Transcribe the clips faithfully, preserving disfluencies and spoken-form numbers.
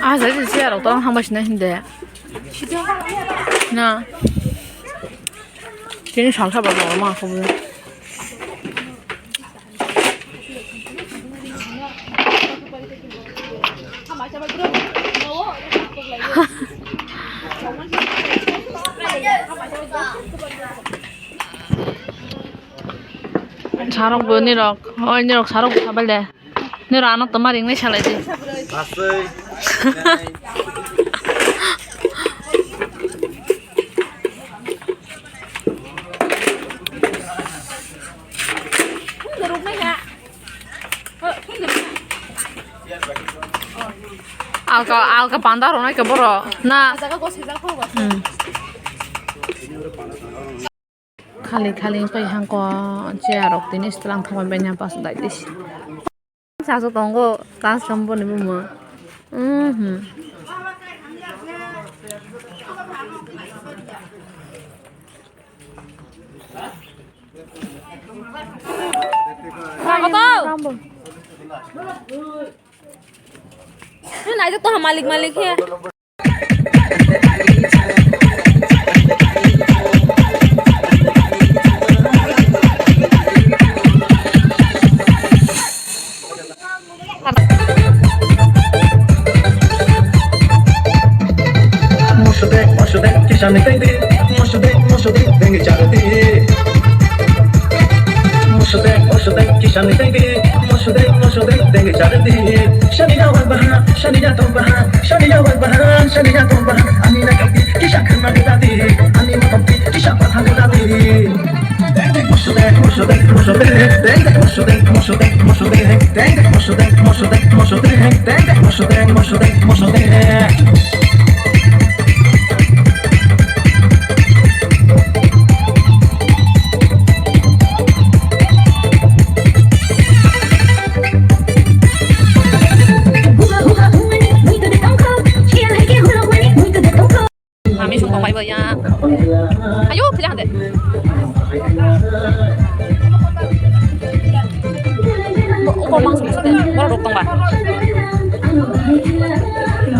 Ah, jadi siya rok tolong hamba sini hindi. Na. Sini salsa ba ma ko. Sarok bo nirok, oi nirok sarok bo sabai de. Nirok ano toma ring nai salai di. Asai. Alka, alka panda rok nai khe borok na. Hmm. Khali khali wngkha hangko chair rok tini swtlang thangbai manya pas dai dis. Sasu tongo custom boni buma. Mhm. Kamu tahu? Ini aja tuh malik-malik ya. Musudek, musudek, kisani tengdi. Musudek, musudek, dengi chardi. Musudek, musudek, kisani tengdi. Musudek, musudek, dengi chardi. Sani jawab baha, sani jawab baha, sani jawab baha, sani jawab baha. Ani na kapi, kisa khana dadi. Ani ma kapi, kisa patha dadi. Mami sung tongbai bo ya. Ayo, kira hande. Bo, bo mang sung sung de. Borok rok tongba.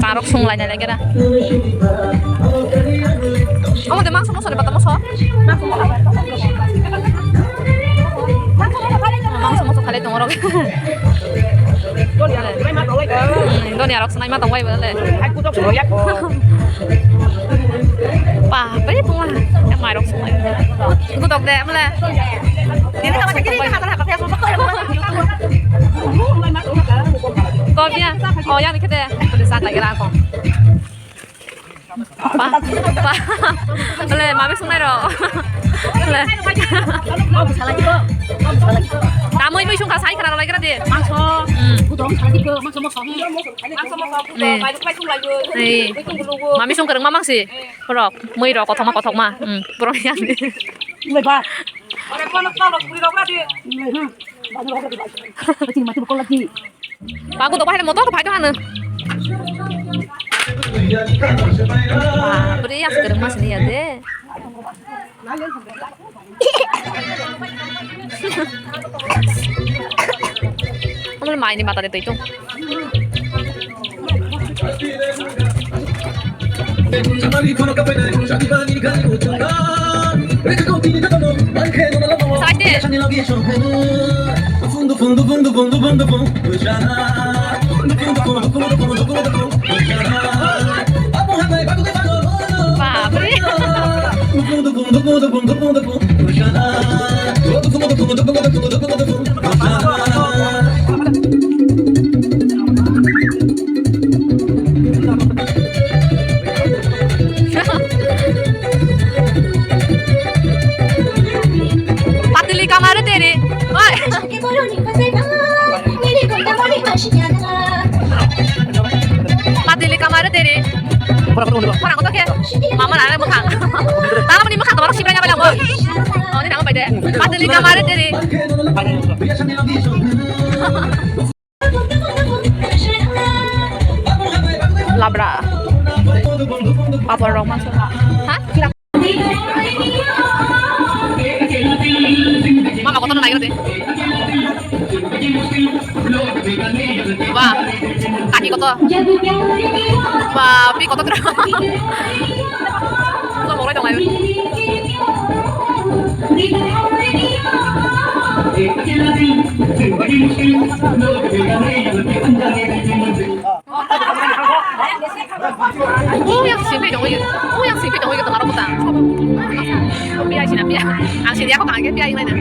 Karok sung lai nai lai kira. Omo de mang sung sung de bata moso. Mangso mangso khalai tongo rok. Hmm, doni arok swnai ma tong bai bole. Bapre pungla. Yang mairok swnai. Gutok de mole. Ini sama sakit ini kata kata Facebook. Kau dia. Oh, yang dikit deh. Udah santai kira aku. Pa, pa. Le, mami sungai ro. Le. Tamoi mui sungkha sai khana rwlai kira de. Mangso. Hmm. Budong salai dikho, mangso mokso. Mangso mokso. Ni. Mangso mokso. Ni. Mui sung gulungo. Mami sung kwrwngma mangsi. Borok, mui rok kothokma kothokma. Hmm. Borok yang. Ni ba. Ore kono kalo puri rok ra de. Ni ha. Ba rok ra de ba. Pati mati ko lagi. Bagu to bahai motor to phai to hanu. Bapre, ya sekarang mas ini ya deh. Amar mai ni mata de to itu. Side. Bapre. Patili kamare tere. Oi. Patili kamare tere. Orang kau tu. Mama nana mukhang. Tara mani mukhang tu baru sibra nyamai namo. Oh, ini nama pai de. Patili kamare tere. Labra. Papor rok mangsa. Ha? Mama kotor nai gede. Wah. Pi kotor. Ba, pi kotor. Lo moroi tong lai. Uyang singphi tongwi, uyang singphi tongwi tong aro bwtang. Piyai sina piyai. Ang sini ako kangke piyai nai na.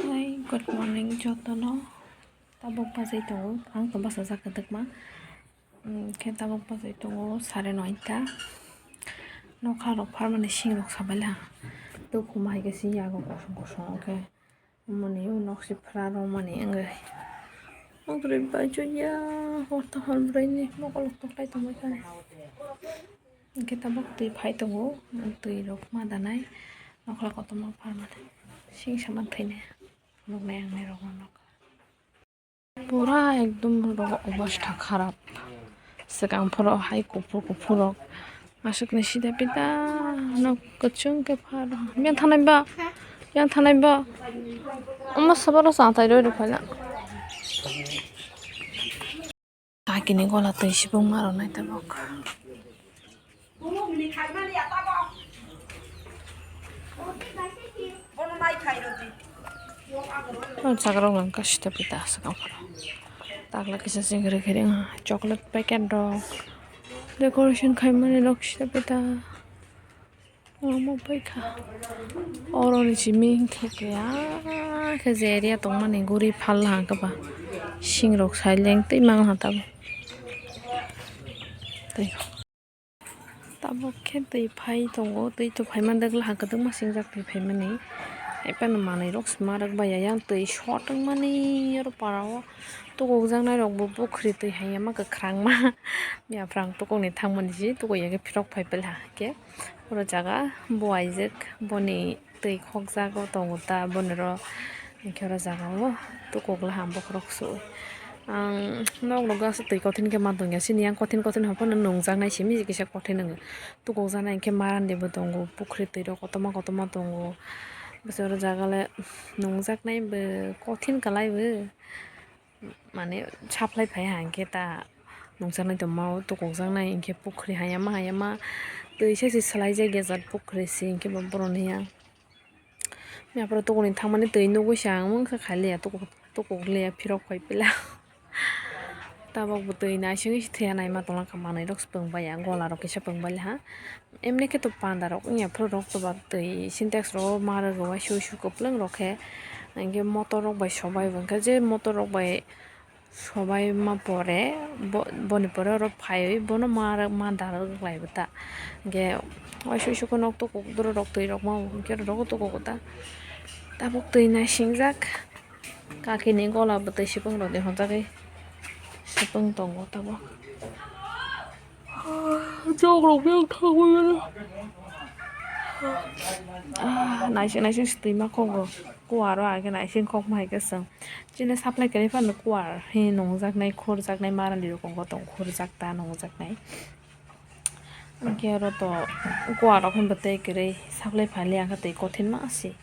Hi, good morning jotono. Tabuk bajai tongo, ang to bwsajak kwdwkma. Hwnkhe tabuk bajai tongo sare noita. Nokha rok pharmani sing rok sabaila. Tei khuma hai khe sing yago kosong kosong, hwnkhe moni o nok si phra romani wngwi. Mokol rok bai chukya, hor to hor bwrwi ni mokol rok toklai tongbai kha. Hwnkhe tabuk twi phai tongo, twi rok ma danai, nokhla kotorma pharmani, sing saman thwinai, nuknai ang nai rok no nokha. Pura ekdom rok obostha kharap, swkang phoro hai kuphur kuphur rok, aswk ni sida pida no kwchwng khe pharo, yang thanai ba, yang thanai ba, omo swbaro cha tai rwi rw phaina. Kakini gola twi sibung ma rwnai tabuk. O chakrok lang kasi ta pita aswk ang phano. Takla kisa chengri khe ring chocolate packet rok, decoration khaimani rok sita pita. Omo paikha. Oro ni simi hinkhe keha khe je area tongmani guri phal hang khe ba sing rok sai leng twi mang ha tabuk. Tei tabuk khe twi phai tongo, twi to phaima dwgla ha kwdwkma singjak twi phaimani. Hai phano manwi rok swma rwk bai ya yang twi short wngmani oro para o tukukjaknai rok bo pukhri twi hai ya ma kwkhwrangma. Yaphrang tukukni thangmani se tukuk ya khe phirok phai pela khe. Oro jaga bo aijak boni twi khokjago tongo ta boni ro hinkhe oro jaga o tukuk laham bokhorok su ang nok nokgo aswk twi kothin khe ma tongya sini yang kothin kothin hwnphano nungjaknai simi kisa kothin wngo tukukjaknai hinkhe marandi bo tongo pukhri twi rok kotorma kotorma tongo bwswk oro jaga le nungjaknai bo kothin kwlai bo. Mane supply phai ha hinkhe ta nungjaknai tongma o tukukjaknai hinkhe pukhri hayama hayama twi se se swlai jak ya jat pukhri se hinkhe bo boroni ya. Yaphuru tukuni thangmani twi nugwi se ang wngkha khaliya tukuk tukuk liya phirok phai pila. Tabuk bo twi naisingwi se thwiya naima tongla kha manwi rok se pung bai ya gola rok kisa pung bai ha. Emni khe to panda rok wngya phuru rok to ba twi sintex rok ma rwgo waisa uisu kwplwng rok khe hinkhe motor rok bai sobai bo hinkhe je motor rok bai sobai ma pore bo boni pore oro phaiwi bono ma rwk ma da rwk lai bo ta hinkhe waisa uisu khe nok tukuk doro rok twi rok ma hinkhe oro rok tukuk ta tabuk twi naisingjak kakini gola bo twi sipung rok de honjagwi sipung tongo tabuk. Jok rok beng thangwi mano. Ah, naising naising se twi ma khok bo. Kuar o hai khe naising khok ma hai khe chwng. Chini supply kwrwi phano kuar hini nungjaknai khurjaknai marandi rok tongo tong khurjak ta nungjaknai. Hinkhe oro to kuar rok hinba tei kwrwi supply phaile ang khe twi kothin ma se.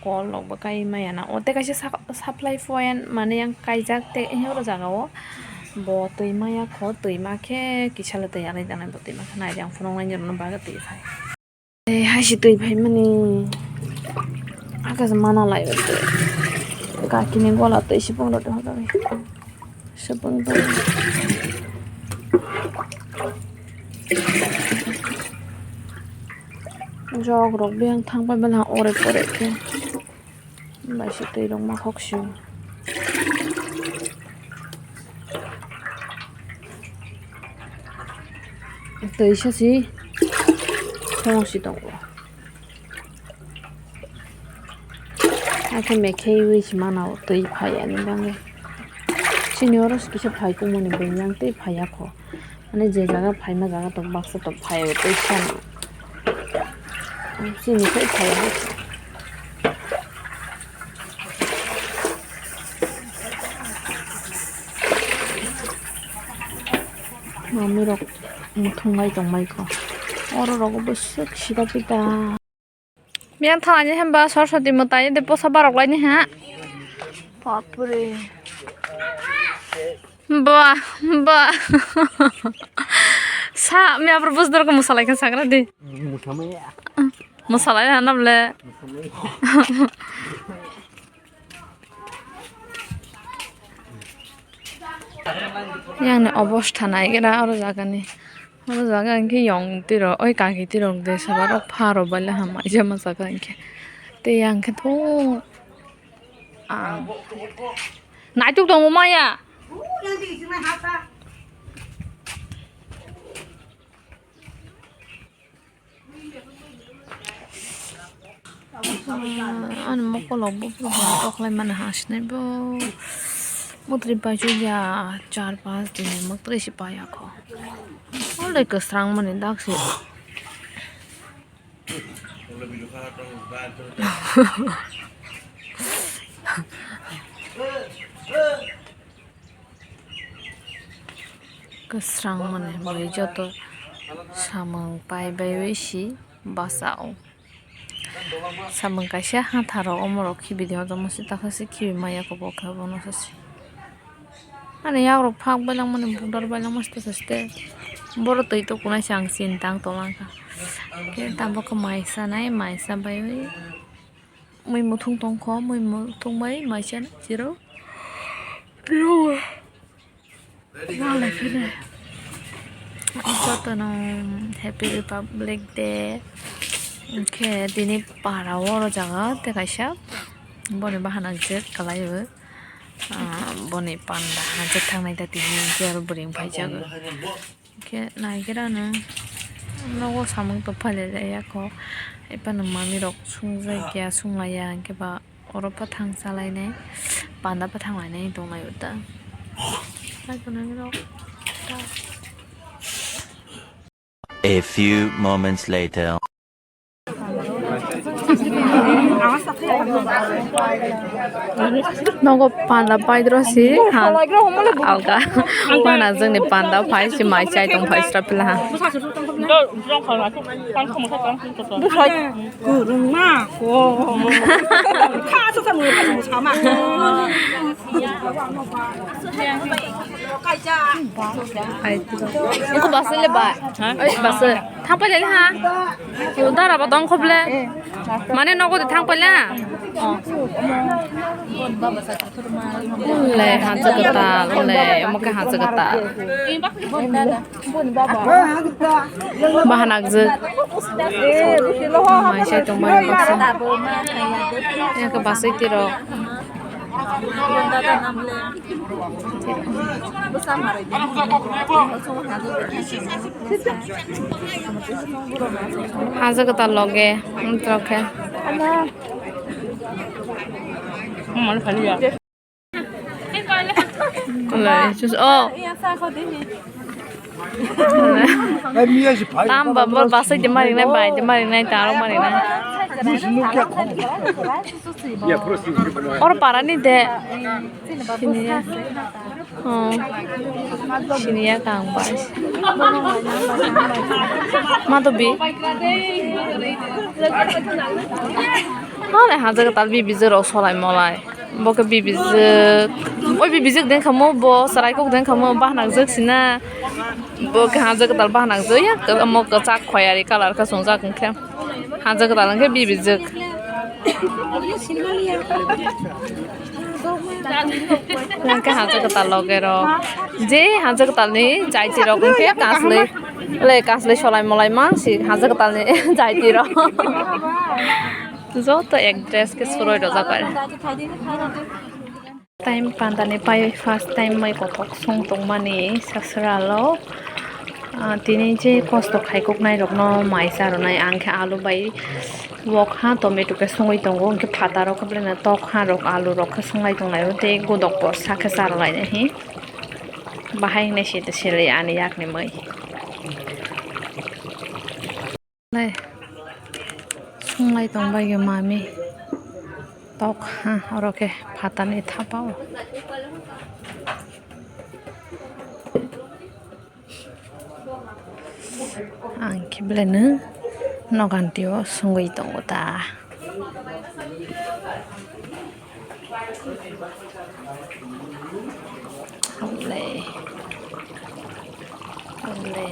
Kol rok bo kai maya na. O tei kaisa sa-, supply point mane yang kaijak tei oro jaga o bo twi maya kho, twi ma khe kisa le twi anai tanai bo twi ma khe nai jang phunuk nai jang bagwi twi phai. Tei hai se twi phai mani aka se mana lai o twi. Kaki ni gola twi se phunuk rw twi hoda bai. Sebeng tong. Jok rok biyang thang pai mela orek orek khe. Bai se twi rok ma khok sio. Twi sa si khong si tongo. Hakhe mekheiwi se mano twi phai ani bagwi. Chini oro se kisa phai tongmani buini yang tei phai ya kho. Ani je jaga phaima jaga tok baksa tok phai o tei sano. Chini sai phai ya kho. Mami rok muthung lai tong mai kho. Oro rogo bwswk sida pita. Miyang thani hemba Saraswati mwtai de posa barok laini ha. Bapre. Ba, ba. Sa, mi apro bus dor ko musalai kan sakra di. Musamaya. Musalai ha na ble. Yang ni obostha nai gira oro jaga ni. O jaga hwnkhe yong twi rok, oi kaki twi rok de sabo rok pha rw baile ham aisa ma jaga hwnkhe. Tei yang khe thung ang naituk tongo maya. Ani mokol rok buphuru bai koklai mani ha sinai bo. Mwtri paisuk ya char pas din ni mwtri se paiya kho. Alde kwsrang mani dak se. Kwsrang mani bai joto samung pai baiwi si basa o. Samung kaisa hatharo omorok khibi de hodo musi takha se khibi maya kho bo khe bono se. Ani yagrok phak bailangmani budar bailangma site site. Boro twi to kunai se ang sini tang tonglang kha. Khe tabuk khe mai sanai mai sa baiwi. Mui muthung tongkho, mui muthung bai mai sanai chiro. Wale phire. Jotono Happy Republic Day. Hwnkhe tini para o oro jaga tei kaisa boni bahanang je kalai o. Ah, boni panda hajak thangnai da tini hwnkhe aro bwrwi phaijago. Hwnkhe naigerano nogo samung tongphai lailai ya kho. Ephano mami rok sungjakya sunglaiya hwnkhe ba. Oro pathang chalainai, panda pathang lainai tonglaio ta. A few moments later. Nogo panda paidro si ha alga. Mana jongni panda phai si mai chai tong phai sra pila ha. Bwsai kwrwngma. Kha sa sa mui kha sa ma. Ungkho bus le ba. Oi bus. Thang pai le ha. Dara ba dong khob le. Mane nogo de thang pai le ha. Le hansa kwtal le omo khe hansa kwtal. Bahanakjwk. Mai sai tongmani baksa. Yang khe basai tirok. Haja kwtal loge, wngtrok khe. Kolai, sus, oh. Tam ba bor basai de mari nai, bai de mari nai, taro mari nai. Or para ni de. Sini ya. Oh. Sini ya kang bai. Ma to bi. Male hajak tal bibijwk rok solai molai. Bo khe bibijwk. Oi bibijwk den khamo bo sarai kok den khamo bahnak jwk sina. Bo khe hajak tal bahnak jwk ya. Omo kwchak khoyari colour khe swngjak hwnkhe. Hajak tal hwnkhe bibijwk. Hwnkhe hajak tal loge rok. Je hajak tal ni jaiti rok hwnkhe kaslwi. Le kaslwi solai molai ma si hajak tal ni jaiti rok. Joto ek dress khe suroi rojak bai. Time panda ni pai first time mai kothok song tongmani sasra lo. Ah, tini je kosto khaikoknai rokno mai charwnai ang khe alu bai wok ha tomato khe songwi tongo hwnkhe phataro khe belai no tok ha rok alu rok khe songlai tonglai o tei godok borsa khe charwlai nai hi bahai wngnai se selai ani yakni mai. Lai, sunglai tongbai khe mami tok ha oro khe phatani thapa o. Ang khe belai no noganti o sungwi tongo ta. Hwnle, hwnle.